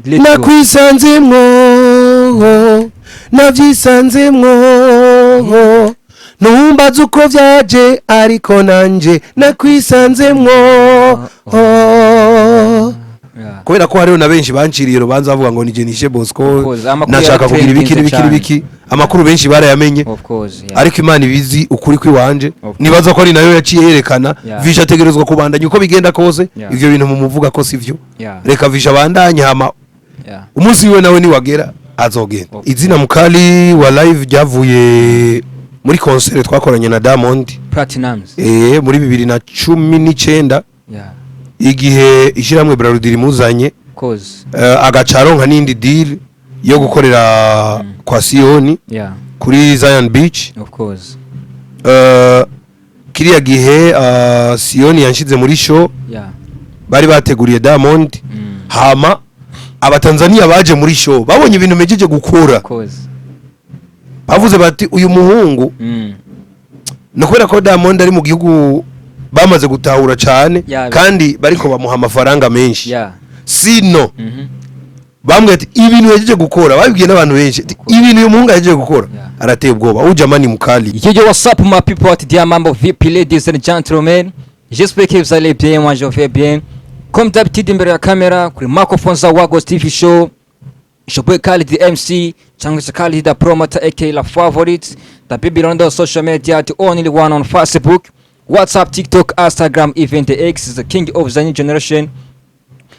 Let's go. Nakwisanzemwo, navyisanzemwo, ntumbaze uko vyaje, ariko nanje nakwisanzemwo. Kubera ko hariho na benshi banciriye urubanza bavuga ngo nije nishe Bosco. Of course, amakuru Nashaka kugira ibiki n'ibiki yaratrendinze. n'ibiki. Amakuru benshi barayamenye. Of course, yeah. Ariko Imana ibizi ukuri kw'iwanje. Of course. Nibaza ko ari nayo yaciye yerekana Visha ategerezwa kubandanya uko bigenda kose. Ivyo bintu mumuvuga ko sivyo. Reka Visha abandanye, hama umunsi wiwe nawe niwagera azogenda. Izina Mukali wa Live ryavuye muri concert twakoranye na Diamond Platinums. Muri 2019, igihe ishyirahamwe Brarudi rimuzanye, Of course. Agaca aronka n'indi deal yo gukorera kwa Siyoni kuri Zion Beach. Of course. Kiriya gihe Siyoni yanshize muri show bari bateguriye Diamond. Hama Abatanzania baje muri show babonye ibintu mejeje gukora, Of course. bavuze bati: "Uyu muhungu," no kubera ko Diamond ari mu gihugu bamaze gutahura cyane, kandi bariko bamuha amafaranga menshi, sino bambwiye ati ibintu yajeje gukora, babibwiye n'abantu benshi ati, "Ibintu uyu muhungu yajeje gukora arateye ubwoba, ujamani mukali." Yo, yo, what's up, my people? At dear Mambo VP, ladies and gentlemen. J'espère que vous allez bien, moi je vais bien. Comme d'habitude, imbere ya kamera, kuri microphone za Wagos TV Show. Your boy Khalid the MC, cyangwa se Khalid the promoter, aka La Favorite, the baby on the social media, the only one on Facebook, WhatsApp, TikTok, Instagram, even the X, is the king of the new generation.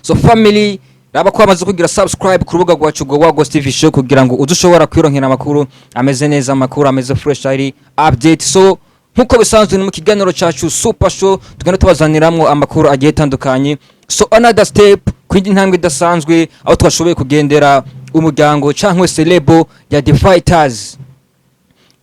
So family, raba ko bamaze kugira subscribe ku rubuga rwacu rwa Wagos TV Show kugira ngo uze ushobora kwironkera amakuru ameze neza, amakuru ameze fresh, ari update. So nkuko bisanzwe ni mu kiganiro cyacu Super Show, tugenda tubazaniramwo amakuru agiye atandukanye. So another step, ku yindi ntambwe idasanzwe, aho twashoboye kugendera umuryango cyangwa se label ya The Fighters.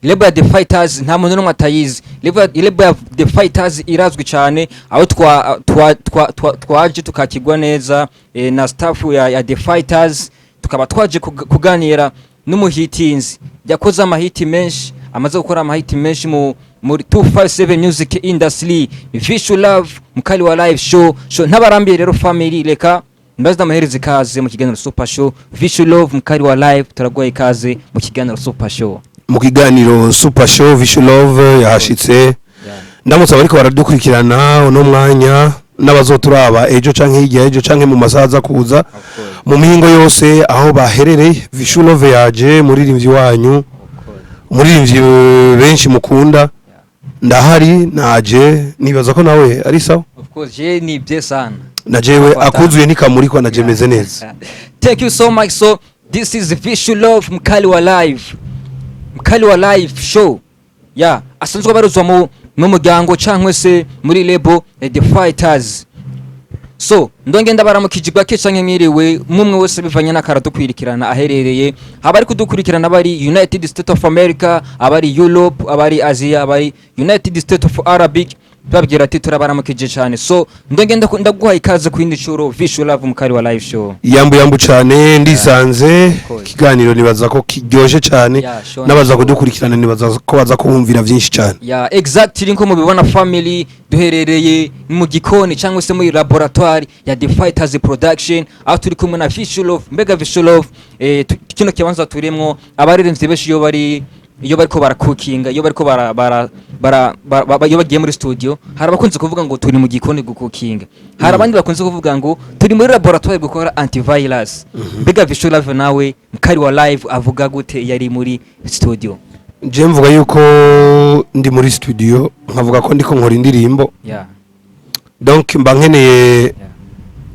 Label ya The Fighters nta muntu n'umwe atayizi. Label ya The Fighters irazwi cyane, aho twa twa twa twa twaje tukakigwa neza na staff ya The Fighters, tukaba twaje kuganira n'umuhitinzi yakoze amahiti menshi, amaze gukora amahiti menshi muri 257 Music Industry, Vishu Love, Mukali wa Live Show. So ntabarambiye rero family, reka mbaze ndamuhereza ikaze mu kiganiro Super Show. Vishu Love, Mukali wa Live, turaguha ikaze mu kiganiro Super Show. Mu kiganiro Super Show, Vishu Love yahashitse. Ndamutse abariko baradukurikirana uno mwanya n'abazoturaba ejo canke hirya ejo canke mu masaha aza kuza, mu mihingo yose aho baherereye. Vishu Love yaje, muririmbyi wanyu, umuririmbyi benshi mukunda. Ndahari, naje, nibaza ko nawe ari sawa. Of course, je ni bien sana. Na jewe Fata. akuzuye ntikamurikwa, naje meze neza. Thank you so much. So this is Vishu Love, Mkali wa Live. Mkali wa Live Show. Yeah, asanzwe abarizwa mu muryango cyangwa se muri label The Fighters. So ndonge ndabaramukije bwake canke mwiriwe, mumwe wese bivanye n'akaradukwirikirana aherereye, abari kudukurikirana bari United States of America, abari Europe, abari Asia, abari United States of Arabic, babwira ati turabaramukije cyane. So ndonge ndaguha ikaze ku yindi nshuro, Vishu Love, Mukari wa Live Show. Yambu yambu cyane, ndisanze. Course. Ikiganiro nibaza ko kiryoshye cyane. Yeah, sure. N'abaza kudukurikirana nibaza ko baza kubumvira byinshi cyane. Yeah, exactly, nko mubibona family, duherereye mu gikoni cyangwa se muri laboratoire ya The Fighters Production, aho turi kumwe na Vishu Love. Mbega Vishu Love, kino kibanza turimwo, abaririmbyi benshi iyo bariko barakukinga, iyo bariko bara, bara, bara, bara, iyo bagiye muri studio, hari abakunze kuvuga ngo turi mu gikoni gukukinga, hari abandi bakunze kuvuga ngo turi muri laboratoire gukora antivirus. Mbega Vishu Love nawe, Mukari wa Live, avuga gute iyo ari muri studio? Je mvuga yuko ndi muri studio, nkavuga ko ndiko nkora indirimbo. Donc mba nkeneye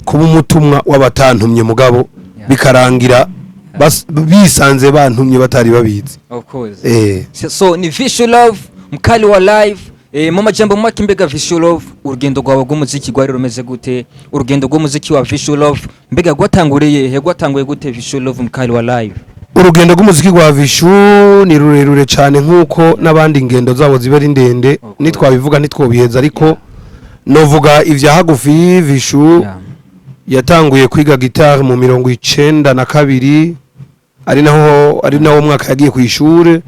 kuba umutumwa w'abatantumye, mugabo bikarangira bisanze bantumye batari babizi. Of course. So ni Vishu Love, Mkali wa Live. Mu majambo make, mbega Vishu Love, urugendo rwawe rw'umuziki rwari rumeze gute? Urugendo rw'umuziki wa Vishu Love mbega rwatanguriye he? Rwatanguye gute, Vishu Love, Mkali wa Live? Urugendo rw'umuziki rwa Vishu ni rurerure cyane, nk'uko n'abandi ingendo zabo ziba ari ndende. Nitwabivuga ntitwobiheza, ariko novuga ivya hagufi. Vishu yatanguye kwiga gitari mu 92, ari naho mwaka yagiye ku ishure,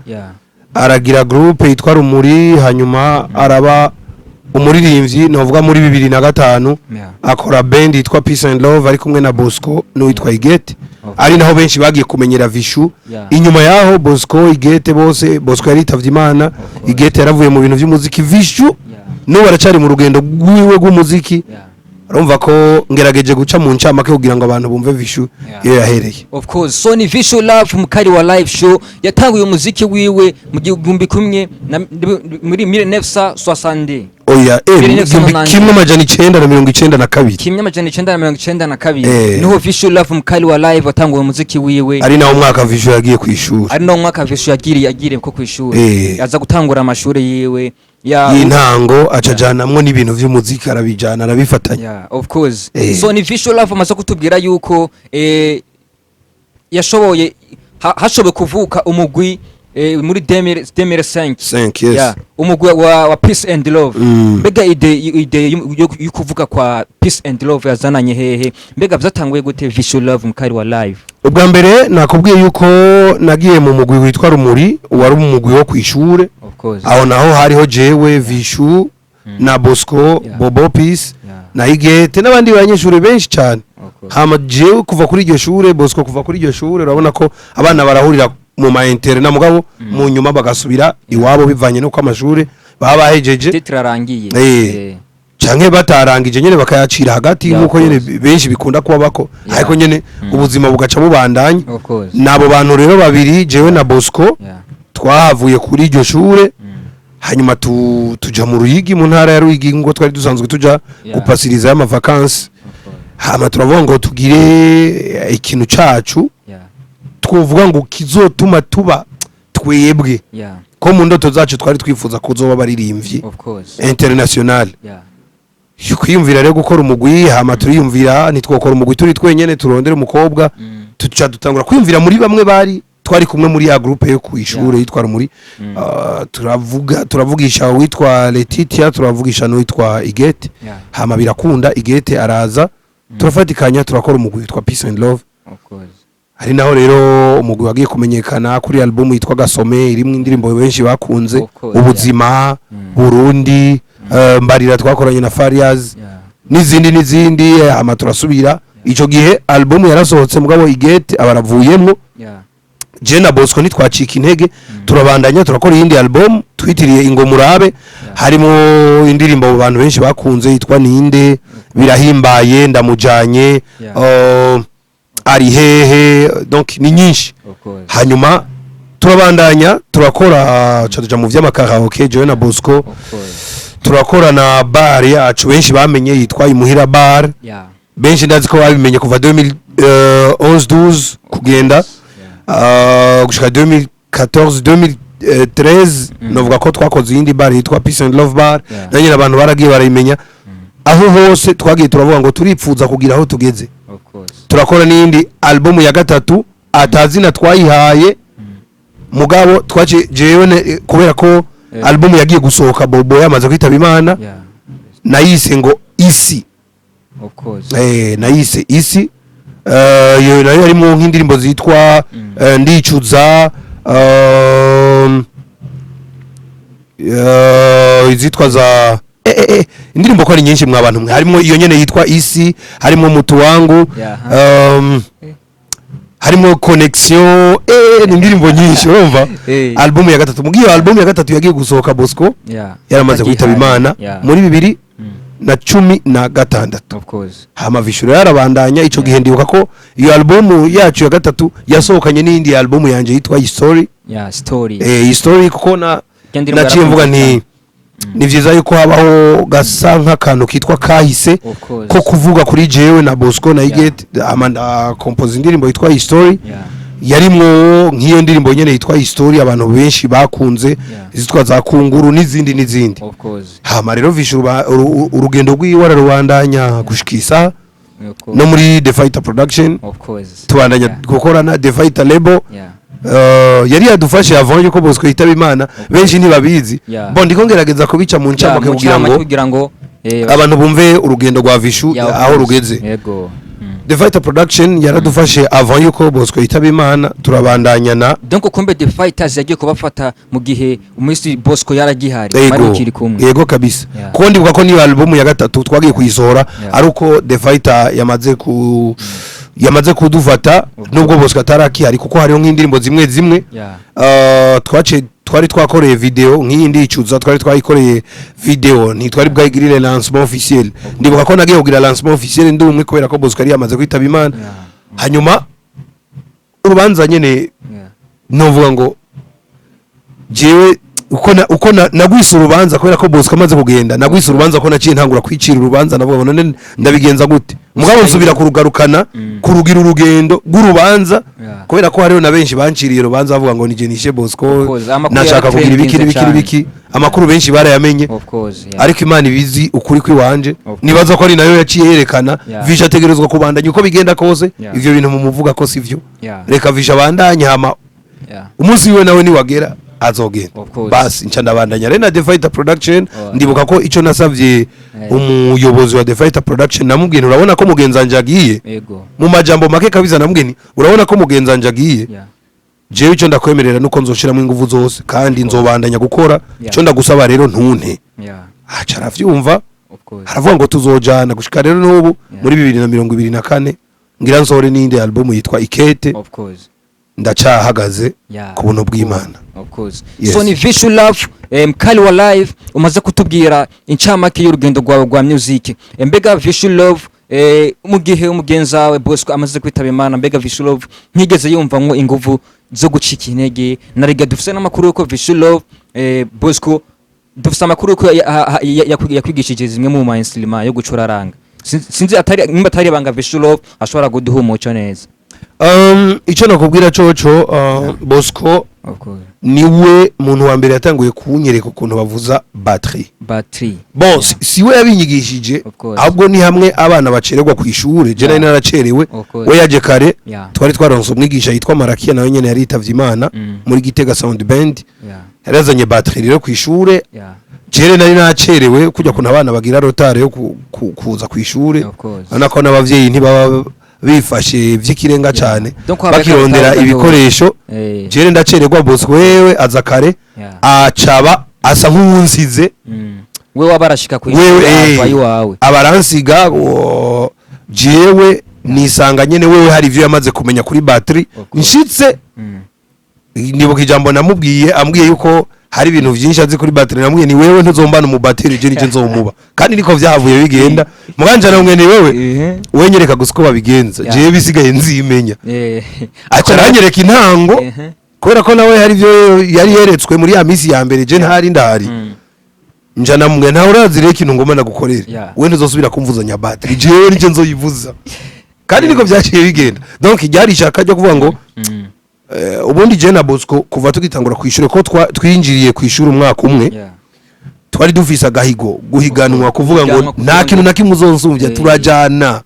aragira groupe yitwa Rumuri, hanyuma araba Umuririmbyi novuga muri 2005 akora band yitwa Peace and Love ari kumwe na Bosco n'uwitwa Igete, ari naho benshi bagiye kumenyera Vishu. Inyuma yaho Bosco, Igete, bose, Bosco yaritavye Imana, course. Igete yaravuye mu bintu by'umuziki, Vishu n'ubu aracari mu rugendo rwiwe rw'umuziki. Urumva ko ngerageje guca mu ncamake kugira ngo abantu bumve Vishu iyo yahereye. Of course. So ni Vishu Love, mukari wa live show, yatanguye umuziki wiwe mu gihumbi kumwe na muri 1960. Oya, 1992. 1992. Niho Vishu Love, mukari wa live, watanguye umuziki wiwe. Ari nawo mwaka Vishu yagiye ku ishuri. Ari nawo mwaka Vishu yagiriye ko kwishuri. Aza gutangura amashuri yiwe ya y'intango, acajanamwo n'ibintu vy'umuziki, arabijana, arabifatanya. Yeah, of course. So ni Vishu Love amaze kutubwira yuko yashoboye hashoboye kuvuka umugwi muri 2005. 5, yes. Yeah, umugwi wa Peace and Love. Mbega idée yo kuvuga kwa Peace and Love yazananye hehe? Mbega vyatanguye gute, Vishu Love, mukari wa live? Ubwa mbere nakubwiye yuko nagiye mu mugwi witwa Rumuri, wari umugwi wo kw'ishure. Of course. Aho naho hariho jewe, Vishu na Bosco, Bobo Peace na Igete n'abandi banyeshuri benshi cyane. Of course. Hama jewe kuva kuri iryo shure, Bosco kuva kuri iryo shure, urabona ko abana barahurira mu ma internat, mugabo mu nyuma bagasubira iwabo bivanye n'uko amashure baba bahejeje. Titre arangiye. Canke batarangije nyene bakayacira hagati, nkuko nyene Course. benshi bikunda kuba bako, ariko nyene ubuzima bugaca bubandanya. Of course. Nabo bantu rero babiri, jewe na Bosco, twahavuye kuri iryo shure, hanyuma tuja mu Ruyigi, mu ntara ya Ruyigi, ngo twari dusanzwe tuja gupasiriza y'amavakansi. Of course. Hama turavuga ngo tugire ikintu cacu twovuga ngo kizotuma tuba twebwe, ko mu ndoto zacu twari twifuza kuzoba abaririmbyi Of course. international. Kwiyumvira rero gukora umugwi, hama turiyumvira ntitwokora umugwi turi twenyene, turondere umukobwa. Tuca dutangura kwiyumvira muri bamwe bari twari kumwe muri ya groupe yo ku ishure yitwa Rumuri. Turavuga, turavugisha uwitwa Letitia, turavugisha n'uwitwa Igete. Hama birakunda, Igete araza, turafatikanya, turakora umugwi witwa Peace and Love. Of course. Hari naho rero umugwi wagiye kumenyekana kuri album yitwa Gasome, irimwo indirimbo benshi bakunze, Of course, Ubuzima, Burundi, Mbarira twakoranye na Farias, n'izindi n'izindi. Hama turasubira, ico gihe album yarasohotse, mugabo Igete abaravuyemwo. Je na Bosco ntitwacika intege, turabandanya, turakora iyindi album twitiriye Ingomurabe, harimo indirimbo mu bantu benshi bakunze yitwa Ninde, Birahimbaye, Ndamujanye, Ari hehe, donc ni nyinshi. Of course. Hanyuma turabandanya, turakora, ca tuja mu vy'amakaraoke, jewe na Bosco. Of course. Turakora na bar yacu benshi bamenye yitwa Imuhira Bar. Benshi ndazi ko babimenye kuva 2011 12 kugenda gushika 2014, 2013. Novuga ko twakoze iyindi bar yitwa Peace and Love Bar, nayo nyine abantu baragiye barayimenya. Aho hose twagiye turavuga ngo turipfuza kugira aho tugeze. Of course. Turakora n'iyindi album ya gatatu atazina twayihaye, mugabo twace jewe kubera ko album yagiye gusohoka Bobo yamaze kwitaba Imana, nayise ngo Isi. Of course. Nayise Isi. Iyo nayo harimo nk'indirimbo zitwa Ndicuza, izitwa za indirimbo ko ari nyinshi mwa bantu mwe, harimo iyo nyene yitwa Isi, harimo Mutu Wangu, harimo Connection, ni indirimbo nyinshi urumva. Album ya gatatu, mugiyo album ya gatatu yagiye gusohoka Bosco yaramaze kwitaba Imana muri bibiri na cumi na gatandatu. Of course. Hama Vishura yarabandanya ico gihe. Ndibuka ko iyo album yacu ya gatatu yasohokanye n'iyindi album yanje yitwa Story. Yeah, Story. Story, kuko na Iyo ndirimbo naciye mvuga yarakunzwe nti ni vyiza yuko habaho gasa nk'akantu kitwa kahise Of course. ko kuvuga kuri jewe na Bosco na Igete. Hama nda compose indirimbo yitwa Story, yarimwo nk'iyo ndirimbo nyene yitwa Story abantu benshi bakunze, izitwa za Kunguru n'izindi n'izindi. Of course. Hama rero Vishura urugendo rwiwe ararubandanya gushikisa Of course. no muri The Fighter Production. Of course. Tubandanya gukorana The Fighter label. Yari yadufashe avant yuko Bosco yitaba Imana, benshi ntibabizi. Bon, ndiko ngerageza kubica mu ncamake mu kugira ncamake ngo kugira ngo abantu bumve urugendo rwa Vishu yeah, of aho course. rugeze. Yego. The Fighter Production yaradufashe avant yuko Bosco yitaba Imana, turabandanya na Donc kumbe The Fighters yagiye kubafata mu gihe umisi Bosco yaragihari, bari ukiri kumwe. Yego kabisa. Kuko ndibuka ko niyo album ya gatatu twagiye kuyisohora ari uko The Fighter yamaze kudufata, nubwo Bosco atarakihari, kuko hariho nk'indirimbo zimwe zimwe twaciye twari twakoreye video, nk'iyi ndicuza twari twayikoreye video, ntitwari bwayigirire lancement officiel. Ndibuka ko nagiye kugira lancement officiel ndi umwe, kubera ko Bosco yari yamaze kwitaba Imana. Hanyuma urubanza nyene, novuga ngo jewe uko nagwise urubanza, kubera ko Bosco amaze kugenda nagwise urubanza, ko naciye ntangura kwicira urubanza. Navuga ngo none ndabigenza gute? Mugabo nsubira kurugarukana, kurugira urugendo rw'urubanza, kubera ko hariho na benshi banciriye urubanza bavuga ngo nije nishe Bosco, Of course, amakuru nashaka kugira ibiki n'ibiki yaratrendinze. n'ibiki. Amakuru benshi barayamenye, Of course, yeah. ariko Imana ibizi ukuri kw'iwanje. Of course. Nibaza ko ari nayo yaciye yerekana Visha ategerezwa kubandanya uko bigenda kose. Ivyo bintu mumuvuga ko sivyo. Reka Visha abandanye, hama umunsi wiwe nawe niwagera azogenda. Of course. Basi nca ndabandanya rero na The Fighter Production. Ndibuka ko ico nasavye umuyobozi wa The Fighter Production, namubwiye nti: "Urabona ko mugenzi wanje agiye." Mu majambo make kabisa namubwiye nti: "Urabona ko mugenzi wanje agiye, jewe ico ndakwemerera nuko nzoshiramo inguvu zose kandi nzobandanya gukora. Ico ndagusaba rero, ntunte." Aca aravyumva, Of course. aravuga ngo tuzojana gushika rero n'ubu. Muri 2024 ngira nsohore n'iyindi album yitwa Ikete. Of course. Ndacahagaze ku buntu bw'Imana. Of course. Yes. So ni Vichou Love, mkali wa live, umaze kutubwira incamake y'urugendo rwawe rwa music. Mbega Vichou Love, mu gihe umugenzi wawe Bosco amaze kwitaba Imana, mbega Vichou Love ntigeze yumvamwo inguvu zo gucika intege? Na rega dufise n'amakuru yuko Vichou Love, Bosco, dufise amakuru yuko yakwigishije zimwe mu ma instrument yo gucuraranga. Sinzi atari nimba atari ibanga, Vichou Love ashobora kuduha umuco neza. Icyo nakubwira coco, Bosco Of course. niwe muntu wa mbere yatanguye kunyereka ukuntu bavuza batterie. Battery. Bon, si we yabinyigishije, Of course. ahubwo ni hamwe abana bacererwa ku ishure, je nari naracerewe, Of course. we yaje kare. Twari twaronse umwigisha yitwa Marakia, nawe nyene yaritavye Imana, muri Gitega Sound Band. Yari yazanye batterie rero ku ishure. Jere nari nacerewe, kujya kuntu abana bagira retard yo kuza ku ishure. Of course. Urabona ko n'abavyeyi ntibaba bifashe vy'ikirenga cane, Donc habaye bakirondera akatari gato. ibikoresho. Jere ndacererwa, Bosco wewe aza kare, acaba asa nk'uwunsize. We wabarashika ku Wewe ishuri ava iwawe. Abaransiga, jewe nisanga nyene wewe hari ivyo yamaze kumenya kuri batterie. Of course. Nshitse, nibuka ijambo namubwiye, ambwiye yuko hari ibintu vyinshi azi kuri batterie, namubwiye ni: "Wewe ntuzombana umu batterie, je nije nzomuba." Kandi niko vyahavuye bigenda. Muganja namwe ni wewe wenyereka gusa uko babigenza, jewe bisigaye nzimenya. Aca aranyereka intango, kubera ko nawe hari ivyo yari yeretswe muri ya misi ya mbere, je ntari ndahari. Nja namubwira: "Ntawe urazi rero ikintu ngomba nagukorera, we ntuzosubira kumvuzanya batterie, jewe nije nzoyivuza." Kandi niko vyaciye bigenda. Donc ryari ishaka ryo kuvuga ngo ubundi je na Bosco kuva tugitangura kwishure, ko twinjiriye kwishuri umwaka umwe, twari dufise agahigo, guhiganwa, kuvuga ngo Guhiganwa. nta kintu na kimwe uzonsumvya, turajana,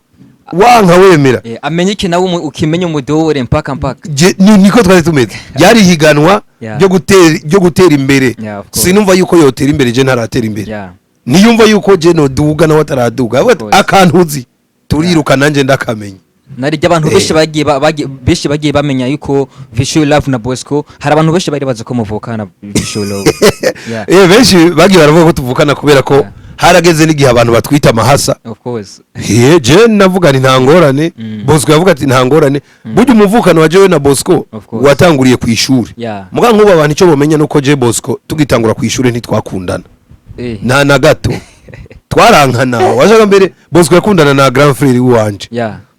wanka wemera. Amenye iki nawe ukimenya umudore mpaka mpaka. Niko twari tumeze, ryari higanwa ryo gutera imbere. Yeah, of course. Sinumva yuko yotera imbere je ntaratera imbere, niyumva yuko je noduga nawe ataraduga. Avuga ati, Course. "Akantu uzi turiruka nanje ndakamenya." Nari abantu benshi bagiye benshi bagiye bamenya yuko Vichou Love na Bosco, hari abantu benshi bari bazi ko muvukana, Vichou Love. Benshi bagiye baravuga ko tuvukana, kubera ko harageze n'igihe abantu batwita amahasa. Of course. Je navuga nti nta ngorane. Bosco yavuga ati nta ngorane. Burya umuvukano wa jewe na Bosco Of course. watanguriye ku ishuri. Muga nk'ubu abantu icyo bomenya nuko je Bosco tugitangura ku ishuri ntitwakundana. Nta na gato, twarankana. Washaka mbere Bosco yakundana na grand frère wanje.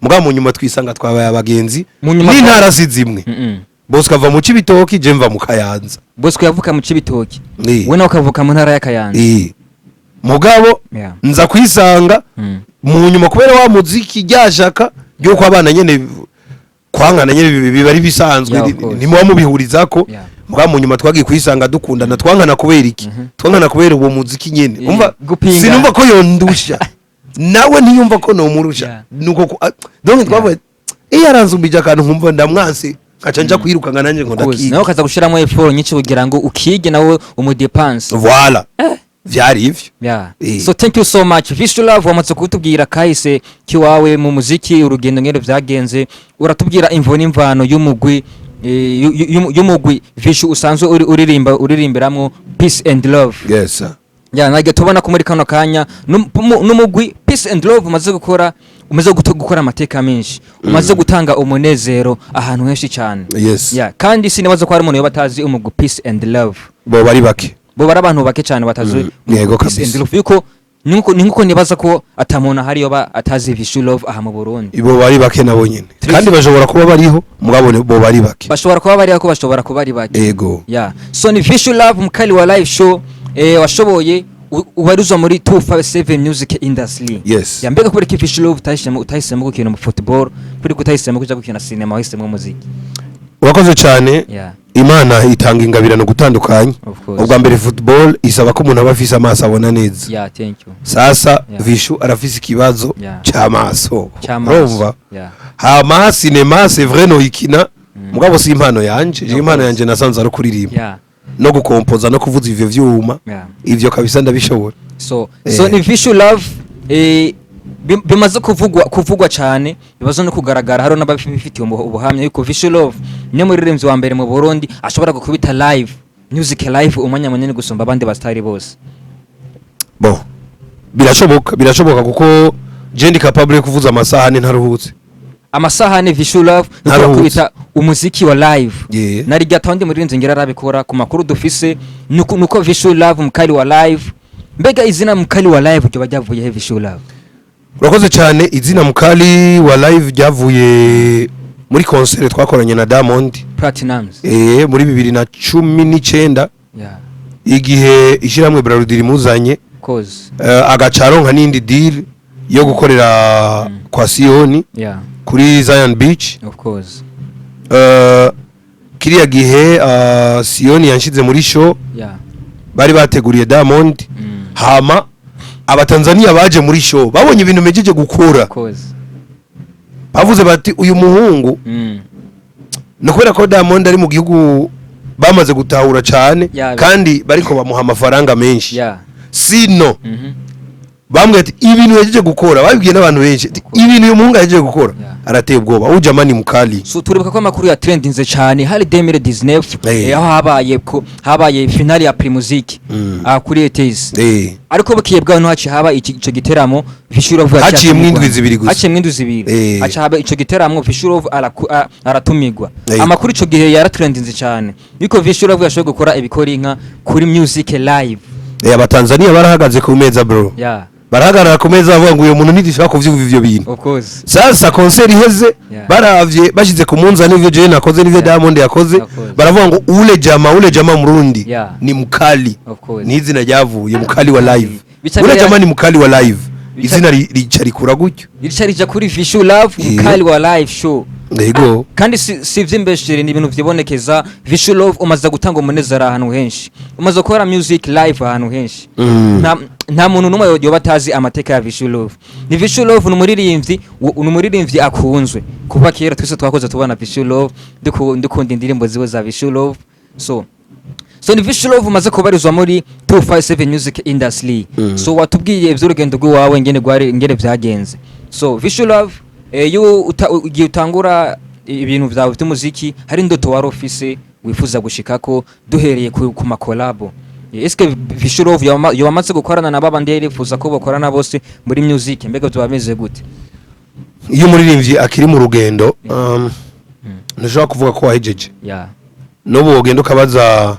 Muga mu nyuma twisanga twabaye abagenzi, Mu nyuma n'intara si zimwe. Bosco ava mu Cibitoki, je mva mu Kayanza. Bosco yavuka mu Cibitoki? Eh. We nawe ukavuka mu ntara ya Kayanza? Eh. Mugabo nza kwisanga mu nyuma, kubera wa muziki, ryashaka ryuko abana nyene kwankana nyene biba ari bisanzwe, Yeah, of course. ntimuba mubihurizako. Mugabo mu nyuma twagiye kwisanga dukundana. Twankana kubera iki? Twankana kubera uwo muziki nyene. Umva, gupinga. sinumva ko yondusha, nawe ntiyumva ko nomurusha. Nuko donc twavuye iyo aranzumbije akantu nkumva ndamwanse, nkaca nja kwirukanga nanjye ngo Of course. ndakiga. Nawe ukaza gushiramo effort nyinshi kugira ngo ukige nawe umudepanse. Voilà. Vyari ivyo. So thank you so much, Vichou Love. Wamaze kutubwira kahise kiwawe mu muziki, urugendo ngene vyagenze, uratubwira imvo n'imvano y'umugwi y'umugwi Vichou usanzwe uri uririmba uririmbiramwo Peace and Love. Yes sir. Ya, nage tubona ko muri kano kanya n'umugwi Peace and Love umaze gukora, umaze gukora amateka menshi, umaze gutanga umunezero ahantu henshi cyane. Ya, kandi sinibaza ko hari umuntu yoba atazi umugwi Peace and Love. Bo bari bake. Bo bari abantu bake cyane batazi umugwi Peace and Love, yuko ni nkuko nibaza ko atamuntu ahari yoba atazi Vichou Love aha mu Burundi. Bo bari bake nabo nyene. Kandi bashobora kuba bariho, mugabo bo bari bake. Bashobora kuba bariho, ko bashobora kuba ari bake. Ego. Ya, so ni Vichou Love, mkali wa live show, washoboye ubarizwa muri 257 Music Industry. Yes. Ya, mbega kubera ko Vichou Love utahisemo gukina mu football, kuri ko utahisemo kuja gukina cinema, wahisemo muziki? Urakoze cyane. Imana itanga ingabirano gutandukanye. Of course. Ubwa mbere, football isaba ko umuntu aba afise amaso abona neza. Yeah, thank you. Sasa Vichou arafise ikibazo c'amaso. Cy'amaso. Urumva, hama cinéma, c'est vrai, noyikina, mugabo si impano yanje. Je, impano course. yanje nasanze ari kuririmba no gukompoza no kuvuza ivyo vyuma. Ivyo kabisa ndabishobora. So ni Vichou Love, bimaze kuvugwa cyane, bimaze no kugaragara, hari n'ababifitiye ubuhamya yuko Vichou Love niwe muririmbyi wa mbere mu Burundi ashobora gukubita live music live umwanya munini gusumba abandi basitari bose. Bon, birashoboka kuko je ndi capable yo kuvuza amasaha 4 ntaruhutse. Amasaha 4 Vichou Love niko Ntaruhutse. kubita umuziki wa live. Nari gatawundi muririmbyi ngira arabikora ku makuru dufise, nuko Vichou Love mukali wa live. Mbega izina mukali wa live ryo ryavuye he, Vichou Love? Urakoze cyane. Izina mukali wa live ryavuye muri concert twakoranye na Diamond Platnumz. Muri 2019, igihe ishyirahamwe Brarudi rimuzanye, Cause agaca aronka n'indi deal yo gukorera kwa Siyoni kuri Zion Beach. Of course. Kiriya gihe Siyoni yanshize muri show bari bateguriye Diamond. Hama abatanzania baje muri show babonye ibintu mejeje gukora, Of course. bavuze bati uyu muhungu, ni kubera ko Diamond ari mu gihugu bamaze gutahura cyane, kandi bariko bamuha amafaranga menshi. Sino bambwiye ati ibintu yagejeje gukora, babibwiye n'abantu benshi ati, ibintu uyu muhungu yagejeje gukora arateye ubwoba, ujama ni mukali. So turibuka ko amakuru ya trendinze cyane hari 2019, aho habaye finale ya Primusic kuri ETS. Ariko bukiye bwaho haciye haba ico giteramo Vichou Love yaciye Haciyemwo atumirwa. indwi 2 gusa. Haciyemwo indwi 2. Haca haba ico giteramo, Vichou Love aratumigwa. Amakuru ico gihe yaratrendinze cyane yuko Vichou Love yashoboye gukora ibikora inka kuri music live. Abatanzania barahagaze ku meza, bro. Barahagarara ku meza bavuga ngo uyu muntu ntidishobora kuvyumva ivyo bintu. Of course. Sasa concert iheze, baravye bashize ku munzani ivyo jewe nakoze n'ivyo Diamond yakoze, Of course. baravuga ngo ule jama Murundi ni mukali. Of course. Ni izina ryavuye mukali wa live. Ule jama ni mukali wa live. Izina rica rikura gutyo. Rica rija kuri Vichou Love, mukali wa live show. Yego. Kandi si ivy'imbeshere, ni ibintu vyibonekeza. Vichou Love umaze gutanga umunezero ahantu henshi, umaze gukora music live ahantu henshi. Nta muntu n'umwe yoba atazi amateka ya Vichou Love. Ni Vichou Love ni umuririmbyi akunzwe kuva kera. Twese twakoze tubona Vichou Love, ndukunda indirimbo ziwe za Vichou Love. So ni Vichou Love umaze kubarizwa muri 257 Music Industry. So watubwiye ivy'urugendo rw'iwawe ngene rwari, ngene vyagenze. So Vichou Love, iyo igihe utangura ibintu vyawe vy'umuziki, hari indoto wari ufise wifuza gushikako, duhereye ku makolabo. Eske Vichou Love yoba amaze gukorana na babandi yarifuza ko bakorana bose muri music? Mbega vyoba bimeze gute? Iyo umuririmbyi akiri mu rugendo, ntushobora kuvuga ko wahejeje. N'ubu wogenda ukabaza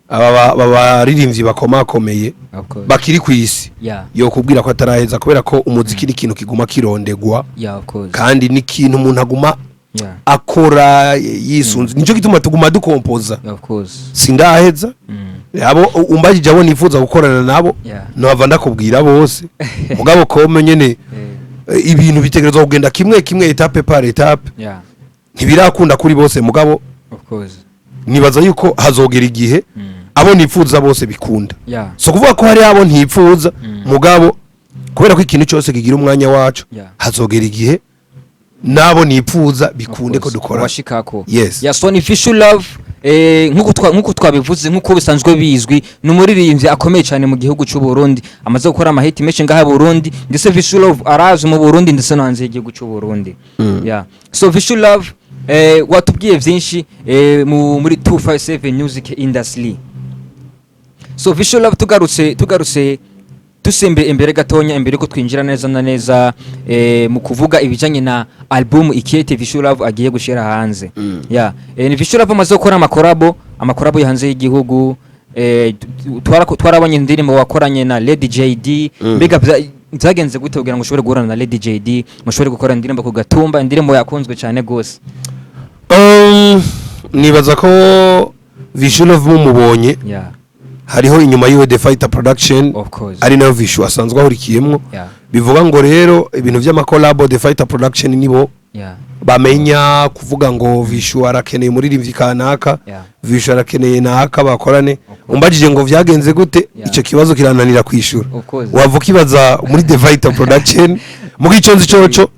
aba baririmbyi bakomakomeye Of course. bakiri ku isi, yokubwira ko ataraheza, kubera ko umuziki ni ikintu kiguma kirondegwa, Yeah, of course. kandi ni ikintu umuntu aguma akora yisunze. Nicyo gituma tuguma dukompoza. Of course. Sindaheza. Abo umbajije, abo nifuza gukorana nabo, nohava ndakubwira bose, mugabo kome nyene ibintu bitegerezwa kugenda kimwe kimwe, étape par étape. Ntibirakunda kuri bose, mugabo Of course. nibaza yuko hazogera igihe abo nifuza bose bikunda. So kuvuga ko hari abo ntifuza, mugabo kubera ko ikintu cyose kigira umwanya wacu, hazogera igihe nabo nifuza bikunde ko dukora. Washikako. Yes. Yeah, so ni Vichou Love. Nkuko twabivuze, nkuko bisanzwe bizwi, ni umuririmbyi akomeye cyane mu gihugu cy'u Burundi, amaze gukora amahiti menshi ngaha i Burundi, ndetse Vichou Love arazwi mu Burundi ndetse no hanze y'igihugu cy'u Burundi. Yeah. So Vichou Love, watubwiye byinshi muri 257 Music Industry. So Vichou Love, tugarutse dusembe imbere gatonya, imbere ko twinjira neza na neza mu kuvuga ibijanye na album Ikete Vichou Love agiye gushira hanze. Yeah. Ni Vichou Love amaze gukora amakorabo yo hanze y'igihugu. Twarabonye indirimbo wakoranye na Lady JD. Mbega byagenze gute kugira ngo ushobore guhura na Lady JD, mushobore gukora indirimbo ku Gatumba, indirimbo yakunzwe cyane gose? Nibaza ko Vichou Love mumubonye, hariho inyuma yiwe The Fighter Production, Of course. ari nayo Vichou asanzwe ahurikiyemwo. Bivuga ngo rero ibintu vy'amakolabo, The Fighter Production nibo bamenya kuvuga ngo Vichou arakeneye umuririmbyi kanaka, Vichou arakeneye naka bakorane. Umbajije ngo vyagenze gute, ico kibazo kirananira kwishura. Of course. Wava ukibaza muri The Fighter Production. Muga ico nzi coco,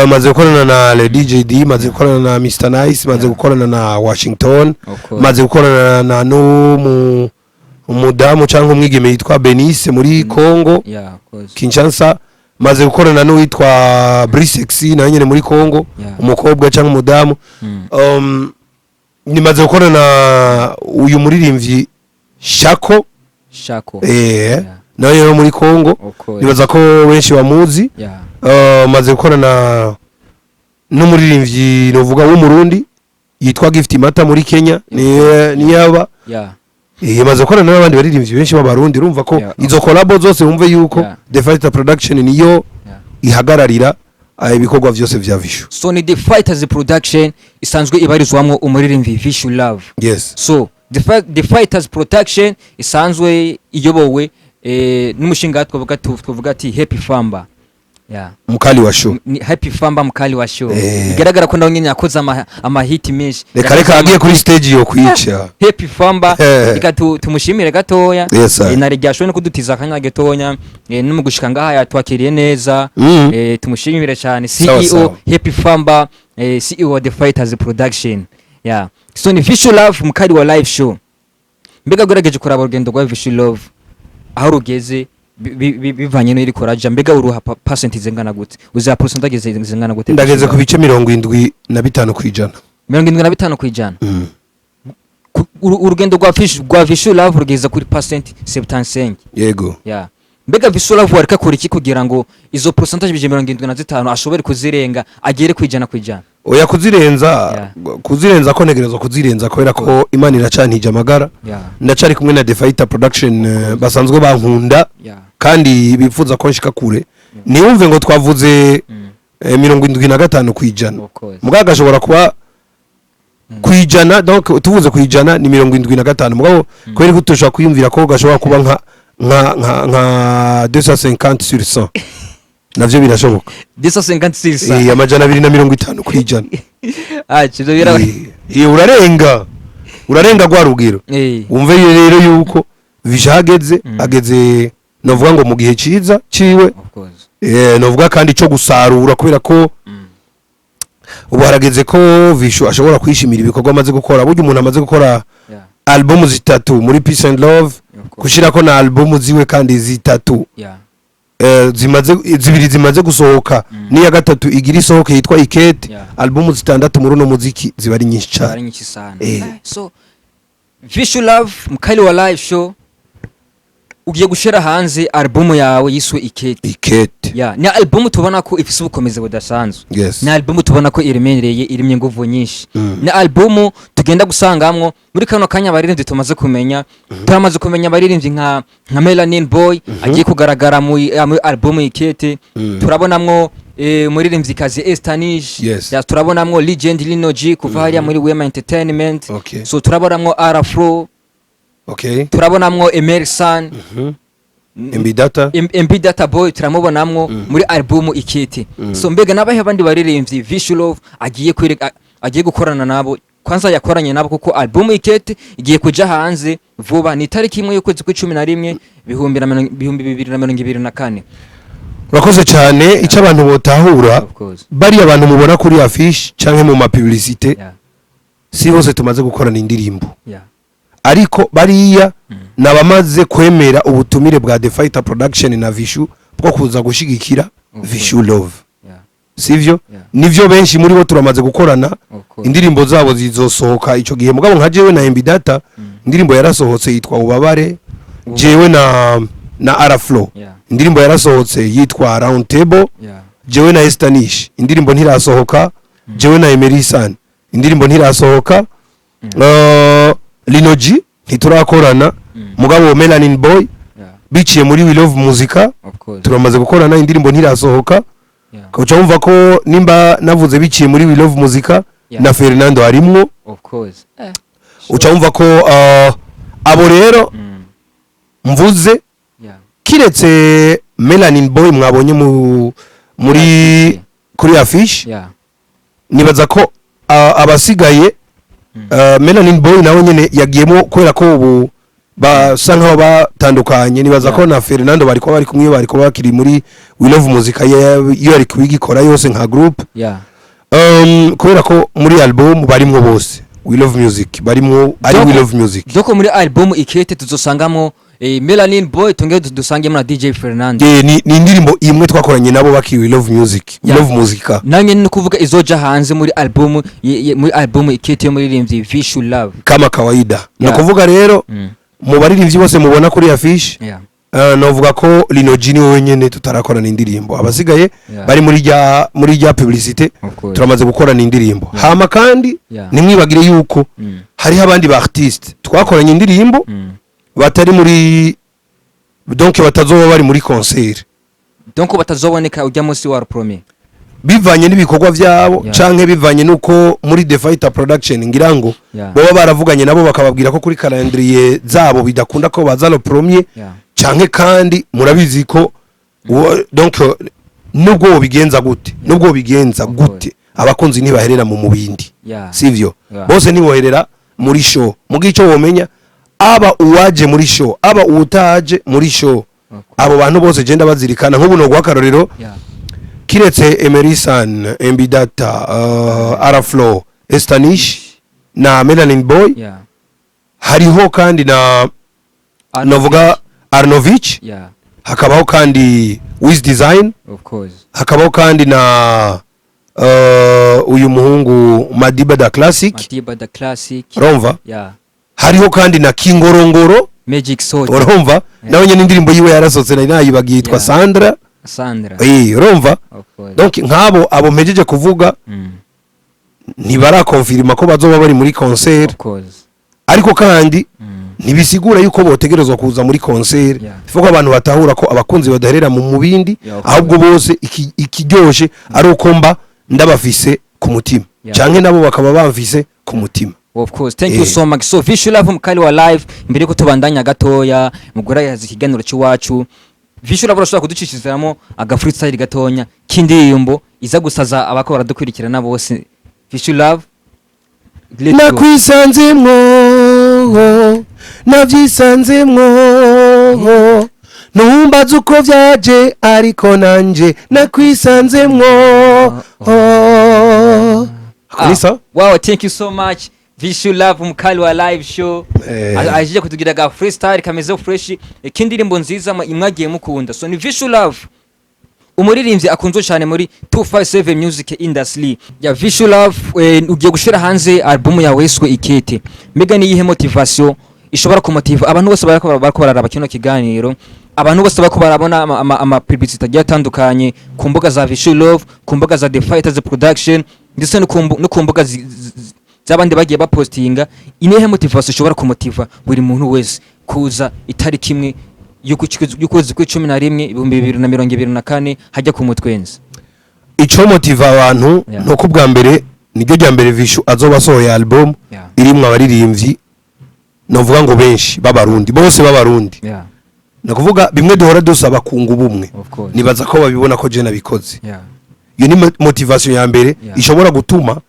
maze gukorana na Lady JD, maze gukorana na Mr Nice, maze gukorana na Washington, Of course. maze gukorana na n'umu umudamu cyangwa umwigeme yitwa Benice muri Congo, Yeah, of course. Kinshasa, maze gukorana n'uwitwa Brisexy nawe nyene muri Congo, umukobwa cyangwa umudamu. Nimaze gukorana uyu muririmbyi Shako. Shako. Nawe yo muri Congo. Of course. Nibaza ko benshi bamuzi. Maze gukorana n'umuririmbyi novuga w'Umurundi yitwa Gift Mata muri Kenya, niyaba. Maze gukorana n'abandi baririmbyi benshi b'Abarundi. Urumva ko izo collabo zose, wumve yuko The Fighter Production niyo ihagararira ibikorwa vyose vya Vichou. So ni The Fighters Production isanzwe ibarizwamwo umuririmbyi Vichou Love. Yes. So The Fighters Production isanzwe iyobowe n'umushinga twavuga ati Happy Famba. Yeah. Mukali wa show. Ni Happy Famba, mukali wa show. Eh. Bigaragara ko nawe nyene yakoze amahiti menshi. Reka reka, agiye kuri stage yo kwica. Happy Famba, Eh. reka tumushimire gatoya. Yes, sir. Na ryashoboye no kudutiza akanya gatonya, no mu gushika ngaha yatwakiriye neza. Tumushimire cyane Sawa, CEO sawa. Happy Famba, CEO wa The Fighters Production. Yeah. So ni Vichou Love, mukali wa live show. Mbega ugerageje kuraba urugendo rwa Vichou Love aho rugeze, bivanye n'iri koraja, mbega uruha percent zingana gute? Uza percentage zingana gute? Ndageze ku bice 75%. 75%. Urugendo rwa Vichou Love rugeze kuri percent 75. Yego. Yeah. Mbega Vichou Love wareka kora iki kugira ngo izo percentage bije 75 ashobore kuzirenga, agere ku 100%? Oya, kuzirenza, kuzirenza ko ntegerezwa kuzirenza, kubera ko Imana iracantije amagara. Ndacari kumwe na The Fighter Production, basanzwe bankunda kandi bifuza ko nshika kure. Niwumve ngo twavuze 75%. Of course. Mugabo gashobora kuba kwijana, donc tuvuze kwijana ni 75, mugabo kubera ko tushobora kwiyumvira ko gashobora kuba nka 250 sur 100, navyo birashoboka. 256. 250%. Ah, ivyo bira Urarenga, urarenga rwa rugero. Wumve rero yuko Vichou ageze ageze novuga ngo mu gihe ciza ciwe. Of course. Novuga kandi cyo gusarura, kubera ko ubu harageze ko Vichou ashobora kwishimira ibikorwa amaze gukora. Burya umuntu amaze gukora album zitatu muri Peace and Love, Of course. gushirako na album ziwe kandi zitatu, zimaze, zibiri zimaze gusohoka, n'iya gatatu igira isohoke yitwa Ikete. Album zitandatu muri uno muziki ziba ari nyinshi Ari cyane. nyinshi sana. So Vichou Love, mukali wa live show, ugiye gushira hanze album yawe yiswe Ikete. Ikete. Yeah, ni album tubona ko ifise ubukomezi budasanzwe. Ni album tubona ko iremereye, irimye inguvu nyinshi. Ni album tugenda gusangamwo muri kano kanya abaririmbyi tumaze kumenya. Turamaze kumenya abaririmbyi nka Melanin Boy agiye kugaragara muri album Ikete. Turabonamwo umuririmbyikazi Estanish. Ya, turabonamwo Legend Lino G kuva hariya muri Wema Entertainment. So turabonamwo Arafro. Turabonamwo Emerson. MB Data. MB Data Boy turamubonamwo muri album Ikete. So mbega nabahe abandi baririmbyi Vichou Love agiye kwereka, agiye gukorana nabo, kwanza yakoranye nabo, kuko album Ikete igiye kuja hanze vuba, ni itariki 1 y'ukwezi kw'icumi na rimwe 2024? Urakoze cyane. Icyo abantu botahura, Of course. bariya abantu mubona kuri affiche canke mu ma publicité, Si bose tumaze gukorana indirimbo, ariko bariya nabamaze kwemera ubutumire bwa The Fighter Production na Vishu bwo kuza gushigikira Vishu Love, sivyo? Yeah. Nivyo, benshi muri bo turamaze gukorana, Of course. indirimbo zabo zizosohoka ico gihe. Mugabo nka jewe na MB Data, indirimbo yarasohotse yitwa Ubabare. Jewe na Araflo, indirimbo yarasohotse yitwa Round Table. Jewe na Estanish, indirimbo ntirasohoka. Jewe na Emery San, indirimbo ntirasohoka. Lino G ntiturakorana, mugabo Melanin Boy, biciye muri We Love Muzika, Of course. turamaze gukorana, indirimbo ntirasohoka. Uca wumva ko nimba navuze biciye muri We Love Muzika, na Fernando harimwo. Of course. Uca wumva ko abo rero mvuze, kiretse Melanin Boy mwabonye mu muri kuri affiche, nibaza ko abasigaye, Melanin Boy nawe nyene yagiyemo kubera ko ubu basa nkaho batandukanye. Nibaza ko na Fernando bari kuba bari kumwe, bari kuba bakiri muri We Love Muzika iyo yari kubigikora yose nka group, kubera ko muri album barimwo bose, We Love Music barimwo, ari We Love Music. Doko muri album Ikete tuzosangamo Melanin Boy, tongere dusangemo na DJ Fernando. Ni indirimbo imwe twakoranye nabo bakiri We Love Music, We Love Muzika. Nange ni kuvuga izoja hanze muri album muri album Ikete yo muririmbyi Vishu Love. Kama kawaida. Ni ukuvuga rero, mu baririmbyi bose mubona kuri affiche, novuga ko Lino G ni wenyene tutarakorana indirimbo. Abasigaye bari muri rya publicité, Of course. turamaze gukorana indirimbo. Hama kandi ntimwibagire yuko hariho abandi ba artiste twakoranye indirimbo batari muri, donc batazoba bari muri concert. Donc batazoboneka ujya munsi wa premier. Bivanye n'ibikorwa byabo, canke bivanye nuko muri The Fighter Production ngira ngo baba baravuganye nabo, bakababwira ko kuri calendrier zabo bidakunda ko baza le premier, canke kandi murabizi ko donc nubwo wobigenza gute, nubwo wobigenza Of course. gute, abakunzi ntibaherera mu mubindi, sivyo? Yeah. Bose ntiboherera muri show. Mugihe ico womenya, aba uwaje muri show, aba uwutaje muri show, Of course. abo bantu bose je ndabazirikana. Nk'ubu no akarorero, kiretse Emerysan, MB Data, Araflo, Estanish na Melanin Boy, hariho kandi na novuga Arnovich, hakabaho kandi Wiz Design, Of course. hakabaho kandi na uyu muhungu Madiba da Classic. Madiba the Classic. Urumva, hariho kandi na Kingorongoro. Magic Soldier. Urumva, nawe nyine indirimbo yiwe yarasohotse, nari nayibagiye, yitwa Sandra. Sandra. Urumva, Of course. donc nk'abo abo mpejeje kuvuga ntibarakonfirima ko bazoba bari muri concert, Of course. ariko kandi ntibisigura yuko botegerezwa kuza muri concert. Ko abantu batahura ko abakunzi badaherera mu mubindi, ahubwo bose ikiryoshe ari uko mba ndabafise ku mutima, canke nabo bakaba bamfise ku mutima. Of course, thank you so much. So Vishu Love, mukali wa live, mbere ko tubandanya gatoya mugura yazi ikiganiro cy'iwacu, Vishu Love, urashobora kuducishizamo aga freestyle gatonya k'indirimbo iza gusaza abako baradukurikirana bose. Vishu Love, let's go. Nakwisanzemwo, navyisanzemwo, ntumbaze uko vyaje, ariko nanje nakwisanzemwo. Kulisa. Wow, thank you so much, Vishu Love, mukali wa live show. Aje kutugira ga freestyle kameze fresh k'indirimbo nziza mwagiye mukunda. So ni Vishu Love, umuririmbyi akunzwe cyane muri 257 Music Industry ya Vishu Love. Ugiye gushira hanze album yawe yiswe Ikete. Mbega ni iyihe motivation ishobora kumotiva abantu bose barako bararaba kino kiganiro, abantu bose barako barabona ama publicity agiye atandukanye ku mbuga za Vishu Love, ku mbuga za The Fighters Production, ndetse no ku mbuga z'abandi bagiye bapostinga? Inihe motivation ishobora kumotiva buri muntu wese kuza itariki 1 y'ukwezi kw'11 2024 hajya ku Mutwenzi? Ico motiva abantu nuko ubwa mbere niryo rya mbere Vishu azoba asohoye album irimwo abaririmbyi novuga ngo benshi b'Abarundi, bose b'Abarundi. Nakuvuga bimwe duhora dusaba, kunga ubumwe. Of course. Nibaza ko babibona ko je nabikoze. Iyo ni motivation ya mbere ishobora gutuma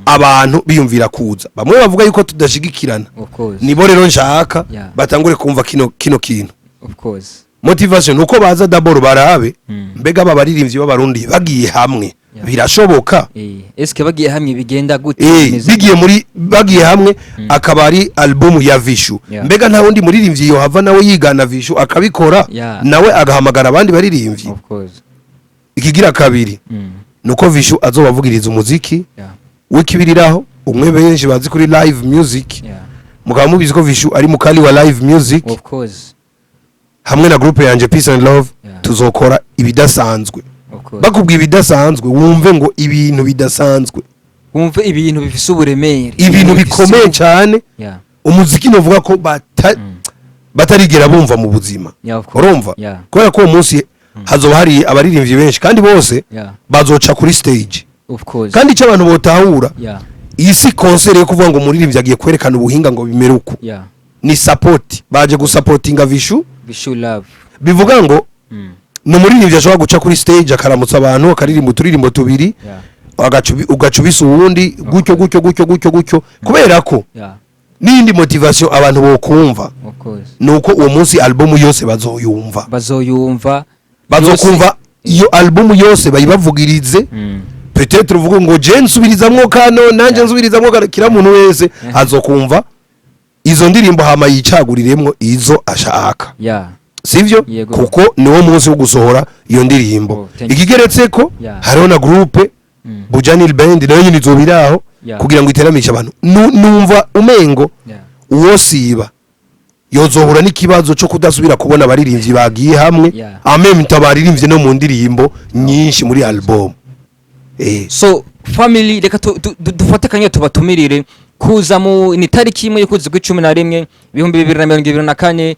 abantu biyumvira kuza. Bamwe bavuga yuko tudashigikirana, Of course. nibo rero nshaka batangure kumva kino kintu. Of course. Motivation nuko baza d'abord barabe, mbega aba baririmbyi b'Abarundi bagiye hamwe, Birashoboka. Eske bagiye hamwe bigenda gute? Bimeze Bigiye muri, bagiye hamwe, akaba ari album ya Vishu. Mbega nta wundi muririmbyi yohava nawe yigana Vishu akabikora, nawe agahamagara abandi baririmbyi? Of course. Ikigira kabiri, nuko Vishu azobavugiriza umuziki w'ikibiriraho, umwe benshi bazi kuri live music. Mukaba mubizi ko Vishu ari mukali wa live music. Of course. Hamwe na groupe yanje Peace and Love, tuzokora ibidasanzwe. Of course. Bakubwiye ibidasanzwe, wumve ngo ibintu bidasanzwe. Wumve ibintu bifise uburemere. Ibintu bifise bikomeye cyane. Umuziki novuga ko batarigera bumva mu buzima. Yeah, of course. Urumva, kubera ko uwo munsi hazoba hari abaririmbyi benshi kandi bose bazoca kuri stage. Of course. Kandi icyo abantu botahura, iyi si concert yo kuvuga ngo umuririmbyi agiye kwerekana ubuhinga ngo bimere uku. Ni support, baje gusapotinga Vishu. Vishu Love. Bivuga ngo ni umuririmbyi ashobora guca kuri stage, akaramutsa abantu, akaririmba uturirimbo tubiri, ugaca ubisa uwundi, gutyo gutyo gutyo gutyo gutyo, kubera ko n'iyindi motivation abantu bokumva Of course. ni uko uwo munsi album yose bazoyumva. Bazoyumva. Bazokumva iyo album yose, bayibavugirize. Peut-être uvuga ngo je nsubirizamwo kano, nanje nsubirizamwo kano. Kila muntu wese azokumva izo ndirimbo, hama yicaguriremwo izo ashaka. Sivyo? Yego. Kuko niwo munsi wo gusohora iyo ndirimbo. Oh, thank you. Ikigeretse ko hariho na groupe Bujanil Band, nayo nyine izoba iri aho kugira ngo iteramishe abantu. Numva umengo uwosiba yozohura n'ikibazo cyo kudasubira kubona abaririmbyi bagiye hamwe, ameme tabaririmbye no mu ndirimbo nyinshi muri album. So family, reka dufate akanya tubatumirire kuza mu ni tariki 1 y'ukwezi kw'icumi na rimwe 2024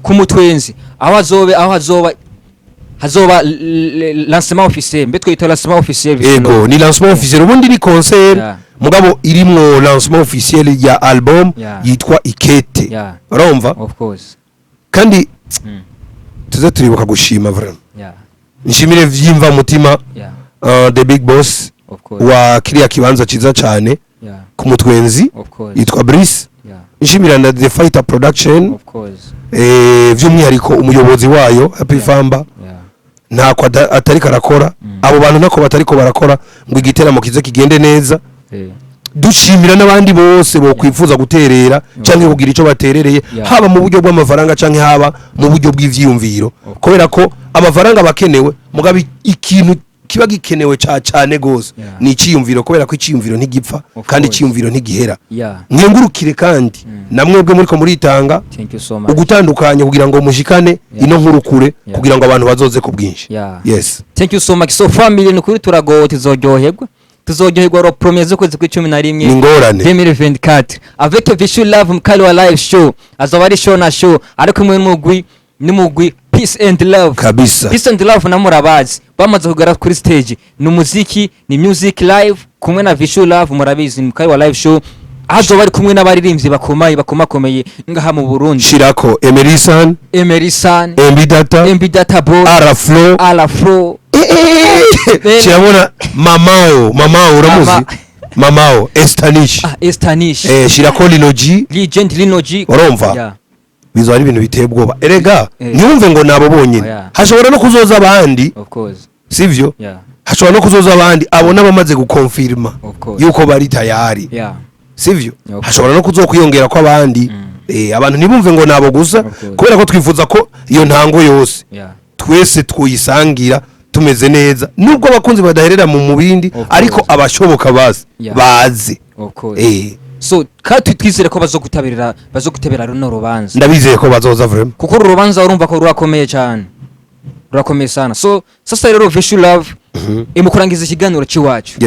ku Mutwenzi, aho hazobe, aho hazoba lancement officiel. Mbe twita lancement officiel? Ego, ni lancement officiel. Ubundi ni concert, mugabo irimwo lancement officiel ya album yitwa Ikete. Urumva? Of course. Kandi tuze turibuka gushima vraiment. Nshimire vyimva mutima the big boss Of course. wa kiriya kibanza ciza cane ku Mutwenzi, Of course. yitwa Brice. Nshimira na The Fighter Production, Of course. by'umwihariko umuyobozi wayo Happy Famba. Ntako atariko arakora. Abo bantu ntako batariko barakora ngo igiteramo kize kigende neza. Dushimira n'abandi bose bokwifuza guterera canke kugira ico baterereye, haba mu buryo bw'amafaranga canke haba mu buryo bw'ivyiyumviro, kubera ko amafaranga abakenewe, mugabo ikintu kiba gikenewe ca cane gose ni iciyumviro, kubera ko iciyumviro ntigipfa kandi iciyumviro ntigihera. Mwengurukire kandi namwebwe muriko muritanga Thank you so much. ugutandukanye kugira ngo mushikane ino nkuru kure, kugira ngo abantu bazoze ku bwinshi. Yes. Thank you so much. So family, ni ukuri turagowe, tuzoryoherwa le premier z'ukwezi kw'icumi na rimwe Ni ingorane. 2024 avec Vishu Love, mkali wa live show. Azoba ari show na show, ari kumwe n'umugwi Peace and Love. Kabisa. Peace and Love na murabazi, bamaze kugera kuri stage. Ni umuziki, ni music live kumwe na Vishu Love. Murabizi, ni mkali wa live show, azoba ari kumwe n'abaririmbyi bakomeye, bakomakomeye ngaha mu Burundi. Shirako Emerison, Emerson, MB Data, MB Data Boy, Araflo. Alafro. Kirabona Mamao, Mamao uramuzi? Mamao Estanish. Ah, Estanish. Shirako Lino G. Legend Lino G. Urumva? Yeah. Bizo ari ibintu biteye ubwoba erega. Ntiwumve ngo nabo bonyine, hashobora no kuzoza abandi. Of course. Sivyo? Yeah. Hashobora no kuzoza abandi, abo n'abamaze gukonfirma Of course. yuko bari tayari. Sivyo? Okay. Hashobora no kuzokwiyongera kw'abandi. Abantu ntibumve ngo nabo gusa, Of course. kubera ko twifuza ko iyo ntango yose twese tuyisangira tumeze neza, nubwo abakunzi badaherera mu mubindi, Of course. ariko abashoboka baze, baze. Of course. So kandi twizere ko bazogutabira runo rubanza. Ndabizeye ko bazoza vraiment. Kuko uru rubanza urumva ko rurakomeye cyane, rurakomeye sana. So sasa rero, Vishu Love, mu kurangiza ikiganiro cy'iwacu,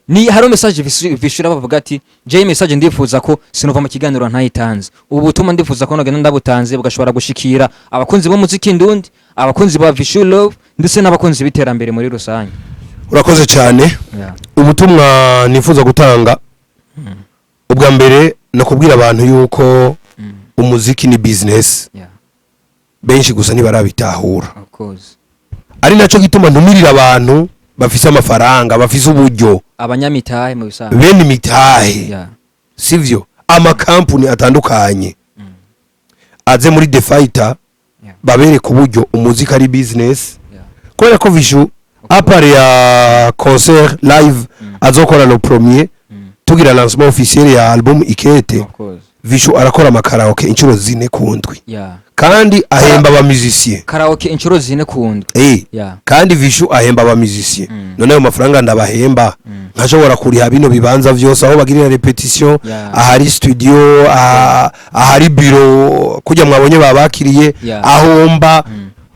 ni hariho message Vishu Love bavuga ati: "Jewe message ndifuza ko sinova mu kiganiro ntayitanze. Ubu butumwa ndifuza ko nogenda ndabutanze bugashobora gushikira abakunzi b'umuziki ndundi, abakunzi ba Vishu Love, ndetse n'abakunzi b'iterambere muri rusange." Urakoze cyane. Ubutumwa nifuza gutanga ubwa mbere ni ukubwira abantu yuko umuziki ni business. Benshi gusa ntibarabitahura. Of course. Ari nacyo gituma ntumirira abantu bafise amafaranga, bafise uburyo, abanyamitahe mu bisanzwe, bene imitahe, sivyo, amakampuni atandukanye aze muri The Fighter, babereke uburyo umuziki ari business, kubera ko Vishu À part ya concert live azokora le premier, tugira lancement officiel ya album Ikete, Of course. Vishu arakora amakaraoke inshuro 4 ku ndwi, kandi ahemba aba musicien. Karaoke inshuro 4 ku ndwi. Kandi Vishu ahemba aba musicien. None ayo mafaranga ndabahemba, nkashobora kuriha bino bibanza vyose aho bagirira répétition, ahari studio, ahari bureau kujya mwabonye babakiriye, ahomba,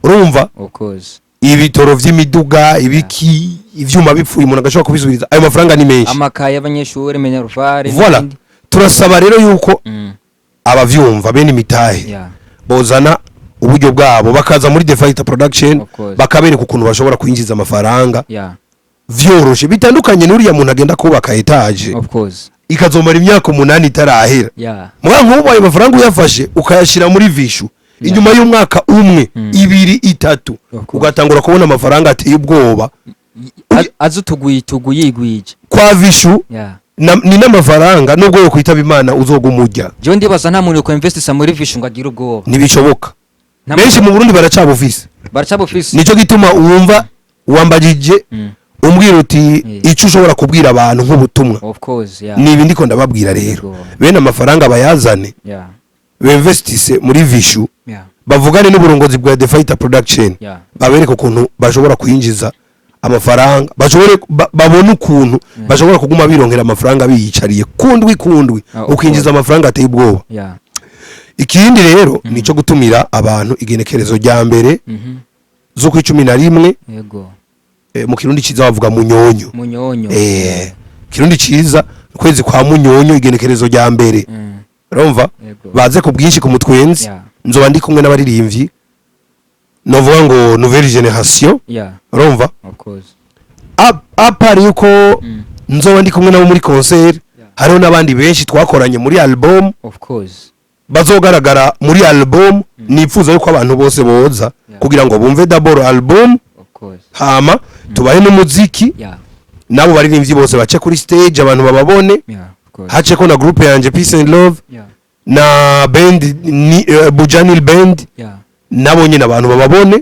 urumva, Of course. ibitoro vy'imiduga, ibiki, ivyuma bipfuye umuntu agashobora kubisubiriza. Ayo mafaranga ni menshi. Amakaye y'abanyeshuri, minerval Voilà. n'ibindi. Turasaba rero yuko abavyumva bene imitahe bozana uburyo bwabo, bakaza muri The Fighter Production, Of course. bakabereka ukuntu bashobora kwinjiza amafaranga vyoroshe, bitandukanye n'uriya muntu agenda kubaka étage Of course. ikazomara imyaka 8 itarahera. Muga nk'ubu ayo mafaranga uyafashe ukayashyira muri Vishu, inyuma y'umwaka 1, 2, 3, Of course. ugatangura kubona amafaranga ateye ubwoba. Azi utuguyi tuguyigwije. Kwa Vishu ni n'amafaranga nubwo yo kwitaba Imana uzoguma urya. Jewe ndibaza nta muntu yokwinvestisa muri Vishu ngo agire ubwoba. Ntibishoboka. Nta Benshi mu Burundi baracabufise. Baracabufise. Nicyo gituma wumva wambagije, umbwira uti icyo ushobora kubwira abantu nk'ubutumwa. Of course, yeah. Ni ibi ndiko ndababwira rero. Bene amafaranga bayazane, bemvestise muri Vishu, bavugane n'uburongozi bwa The Fighter Production, babereke ukuntu bashobora kwinjiza amafaranga, bashobore babone ukuntu bashobora kuguma bironkera amafaranga biyicariye kundwi kundwi, Ah, of ukinjiza course. amafaranga ateye ubwoba. Ikindi rero nico gutumira abantu igenekerezo rya 1 z'ukwa 11. Mu Kirundi ciza bavuga Munyonyo. Munyonyo. Kirundi ciza, ukwezi kwa Munyonyo, igenekerezo rya 1. Urumva, baze ku bwinshi ku Mutwenzi. Nzoba ndi kumwe n'abaririmbyi novuga ngo nouvelle génération. Urumva, Of course. À part yuko nzoba ndi kumwe nabo muri concert, hariho n'abandi benshi twakoranye muri album Of course. bazogaragara muri album. Nifuza yuko abantu bose boza kugira ngo bumve d'abord album, Of course. hama tubahe n'umuziki, nabo baririmbyi bose bace kuri stage abantu bababone, Yeah, of course. haceko na groupe yanje Peace and Love na band ni Bujanil Band, nabo nyine abantu bababone,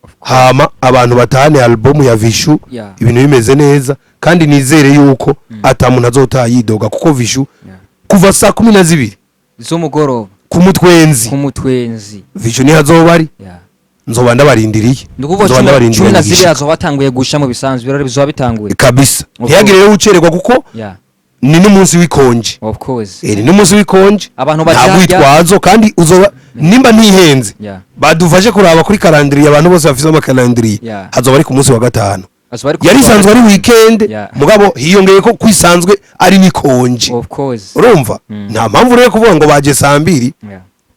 Of course. hama abantu batahane album ya Vishu, ibintu bimeze neza. Kandi nizere yuko ata muntu azotaha yidoga, kuko Vishu kuva saa 12 z'umugoroba ku Mutwenzi, ku Mutwenzi, Vishu niho azoba ari. Nzoba ndabarindiriye. Ni ukuvuga Nzoba cumi ndabarindiriye 12 ngishika. hazoba hatanguye gusha mu bisanzwe, ibirori bizoba bitanguye. Kabisa. Of Ntihagire rero ucererwa, kuko ni n'umunsi w'ikonje. Of course. Ni n'umunsi w'ikonje. Abantu Nta bajya rwitwazo. Kandi uzoba nimba ntihenze, badufashe kuraba kuri calendrier, abantu bose bafise amakalendriye, hazoba ari ku munsi wa gatanu. Azoba ari ku Yari munsi wa isanzwe ari weekend, mugabo hiyongeye ko kwisanzwe ari n'ikonje. Of course. Urumva, nta mpamvu rero kuvuga ngo baje saa 2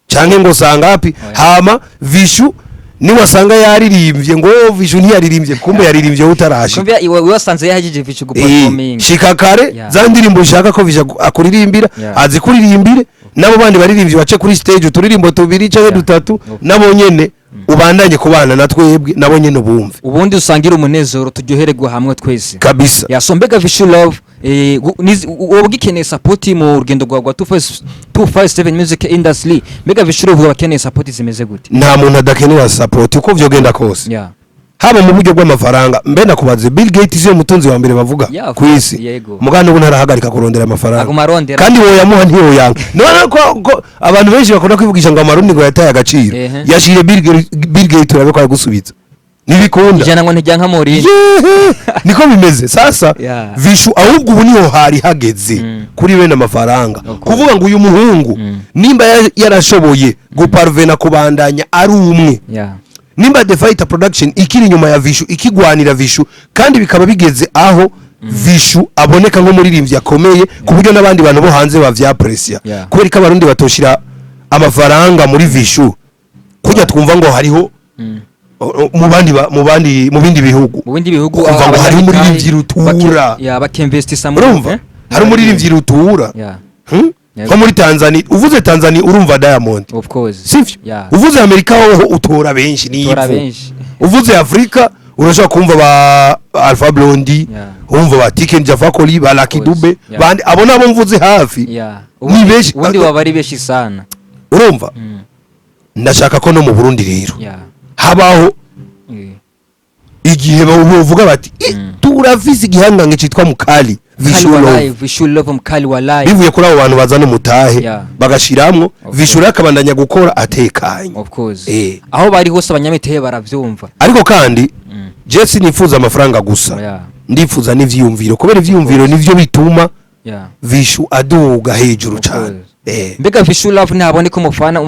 canke ngo sangapi. Oya. Hama Vishu niwasanga yaririmbye ngo: "Oh, Vishu ntiyaririmbye", kumbe yaririmbye utarashika. Kumbe iwe wasanze yahejeje Vishu guperforming. Shika kare. Za ndirimbo ushaka ko Vishu akuririmbira, azikuririmbire, nabo bandi baririmbyi bace kuri stage uturirimbo tubiri canke dutatu, nabo nyene ubandanye kubana na twebwe, nabo nyene ubumve. Ubundi usangire umunezero, turyohererwe hamwe twese. Kabisa. Ya, so mbega Vishu Love, wowe ugikeneye support mu rugendo rwawe rwa 257 music industry, mbega Vishu Love wakeneye support zimeze gute? Nta muntu adakenera support uko vyogenda kose, haba mu buryo bw'amafaranga. Mbe nakubaze, Bill Gates iyo mutunzi wa mbere bavuga Yeah, of ku course, isi, yego. mugana ubu ntarahagarika kurondera amafaranga. Aguma arondera. Kandi woyamuha ntiyoyanga. None ko abantu benshi bakunda kwivugisha ngo amarundi ngo yataye agaciro, yashire Bill Gates urabe ko yagusubiza, ntibikunda. Ijana ngo ntijya muri. Yehe, niko bimeze sasa. Vishu ahubwo ubu niho hari hageze kuri bene amafaranga Of course. kuvuga ngo uyu muhungu nimba yarashoboye guparvena kubandanya ari umwe, nimba The Fighter Production ikiri inyuma ya Vishu, ikigwanira Vishu, kandi bikaba bigeze aho Vishu aboneka nk'umuririmbyi akomeye ku buryo n'abandi bantu bo hanze bavyaprecia, kubera ko Abarundi batoshira amafaranga muri Vishu kujya twumva ngo hariho mu bandi mu bindi bihugu, Mu bindi bihugu ukumva ngo hariho umuririmbyi rutura. Ya, bakinvestisa muri Urumva, hari umuririmbyi rutura. Hmm? Nko muri Tanzania, uvuze Tanzania urumva Diamond, Of course. sivyo? Yeah. Uvuze Amerika hoho utora benshi ni Tora ivu. benshi. Uvuze Afrika urashobora kumva ba Alpha Blondy, umva ba Tiken Jah Fakoly, ba Lucky Of course. Dube, bandi abo nabo mvuze hafi. Ni benshi. Ubundi waba ari benshi sana. Urumva, ndashaka ko no mu Burundi rero habaho Igihe bovuga bati: "Turafise igihangange citwa Mukali Mkali Vishu wa Love." live, Vishu Love, mkali wa live. Bivuye kuri abo bantu bazana umutahe, bagashiramwo, Vishu rero akabandanya gukora atekanye. Of course. Eh. Aho bari hose abanyamitahe baravyumva. Ariko kandi je sinifuza amafaranga gusa, ndifuza n'ivyiyumviro, kubera ivyiyumviro nivyo bituma Vishu aduga hejuru Of cane. course. Eh. Mbega Vishu Love, ntaboneka umufana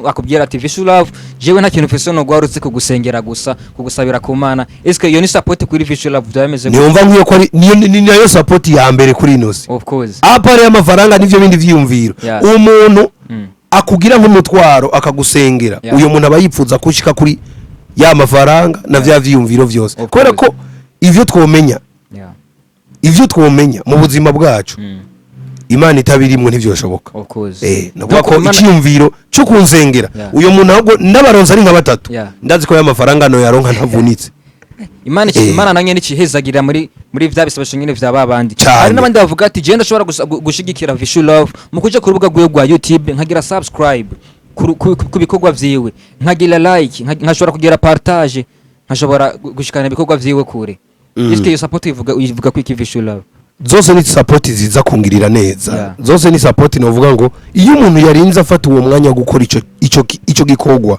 akubwira ati: "Vishu Love, jewe nta kintu mfise no guha kugusengera gusa, kugusabira ku Mana"? Eske iyo ni support kuri Vishu Love? Byameze gute? Niyumva nk'iyo ko ari niyo, ni nayo support ya mbere kuri ino si. Of course. À part y'amafaranga n'ivyo bindi vyiyumviro, umuntu akugira nk'umutwaro akagusengera, uyo muntu aba yipfuza kushika kuri ya mafaranga na vya vyiyumviro vyose, Of kubera course. ko ivyo twomenya, ivyo twomenya mu buzima bwacu, Imana itabirimwo ntivyoshoboka. Of course. Eh, nakuvuga ko Donc, iciyumviro cyo kunsengera, uyo muntu ahubwo ndabaronse ari nka batatu, ndazi ko ya mafaranga no yaronka ntavunitse. Imana Eh. Imana nange nicihezagira muri vya bisabisho nyine vya babandi. Cane. Hari n'abandi bavuga ati: "Je ndashobora gushigikira Vishu Love mu kuja ku rubuga rwiwe rwa YouTube, nkagira subscribe ku bikorwa vyiwe, nkagira like, nkashobora kugira partage, nkashobora gushikana ibikorwa vyiwe kure." Eske iyo support ivuga ko iki, Vishu Love? Zose ni support ziza kungirira neza. Zose ni support. Novuga ngo iyo umuntu yarinze afata uwo mwanya wo gukora ico gikorwa,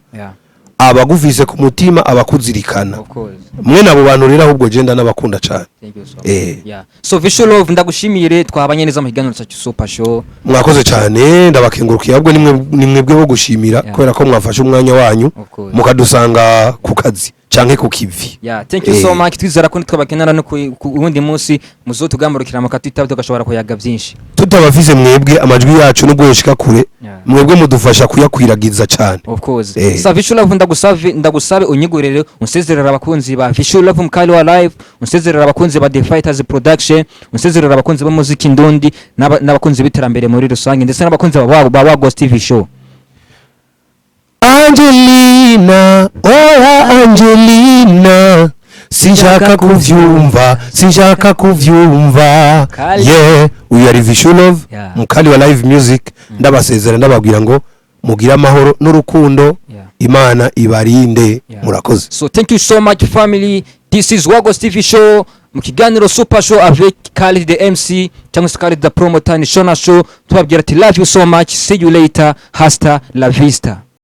aba agufise ku mutima, aba akuzirikana. Of course. Mwene abo bantu rero ahubwo je ndanabakunda cane. Thank you so much. Eh. Yeah. So Vishu Love, ndagushimire, twabanye neza mu kiganiro cyacu Super Show. Mwakoze cyane, ndabakengurukiye. Ahubwo nimwe nimwebwe bo gushimira, kubera ko mwafashe umwanya wanyu Of course. mukadusanga ku kazi canke ku kivi. Yeah, thank you Eh. so much. Twizera ko nitwabakenera no ku wundi munsi muzotugamurukira mukatwitaba, tugashobora kuyaga byinshi. Tutabafise mwebwe, amajwi yacu nubwo yoshika kure, mwebwe mudufasha kuyakwiragiza cane. Of course. Eh. Sa Vishu Love, ndagusabe unyigurire, unsezerera abakunzi ba Vishu Love Mkali wa live, unsezerera abakunzi ba The Fighters Production, unsezerera abakunzi b'umuziki ndundi n'abakunzi b'iterambere muri rusange, ndetse n'abakunzi ba Wagos TV Show. Angelina, oya Angelina, sinshaka kuvyumva, sinshaka kuvyumva. Kali. Yeah, uyu ari Vishu Love, mukali wa live music. Ndabasezera ndababwira ngo mugire amahoro n'urukundo, Imana ibarinde. Murakoze. So thank you so much, family. This is Wagos TV Show mu kiganiro Super Show avec Khalid the MC cyangwa se Khalid the Promoter, ni Shona Show. Tubabwira ati: "Love you so much. See you later. Hasta la vista."